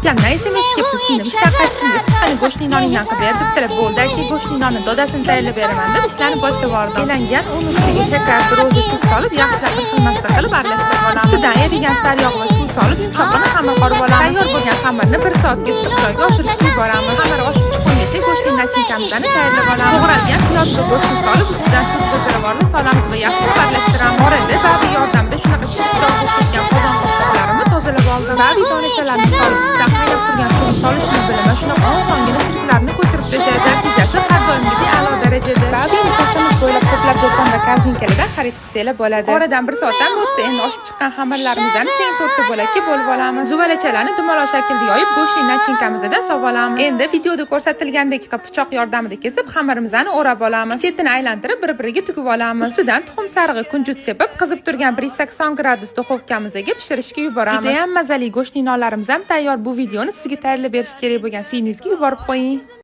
Ukamdan SMS kelibdi: "Singlim, ishdan qaytishimga issiqqina go'shtli noningdan qilib ber", debdilar. Bo'ldi, aka, go'shtli nonni dodasini tayyorlab beraman deb ishlarni boshlab yubordim. Elangan un ustiga shakar, дрожжи, tuz solib, yaxshilab bir xil massa qilib aralashtirib olamiz. Ustidan erigan sariyog' va suv solib, yumshoqqina xamir qorib olamiz. Tayyor bo'lgan xamirni bir soatga issiq joyga oshirishga yuboramiz. Xamir oshib chiqqungacha go'shtli начинка mizni tayyorlab olamiz. To'g'ralgan piyoz va go'shtni solib, ustidan tuz va ziravorni solamiz va yaxshilab aralashtiramiz. Orada babi yordamida shunaqa chiroq bo'lib ketgan qozon qopqoqlarimni tozalab oldim. Babi donachalarni solib, ustidan qaynab turgan suvni solishni bilmay, shunaqa osongina chirklarni ko'chirib tashlaydi. Natijasi har doimgidek a'lo darajada. Babini shahrimiz bo'ylab ko'plab do'kon va korzinkalardan xarid qilsanglar bo'ladi. Oradan bir soatdan o'tdi. Endi oshib chiqqan xamirlarimizni teng to'rtta bo'lakka bo'lib olamiz. Zuvalachalarni dumaloq shaklda yoyib, go'shtli начинка mizdan solib olamiz. Endi videoda ko'rsatilgandek qilib pichoq yordamida kesib, xamirimizni o'rab olamiz. Chetini aylantirib, bir-biriga tugib olamiz. Ustidan tuxum sarig'i, kunjut sepib, qizib turgan 180 gradus duxovkamizga pishirishga yuboramiz. Juda ham mazali go'shtli nonlarimiz ham tayyor. Bu videoni sizga tayyorlab berish kerak bo'lgan singlingizga yuborib qo'ying.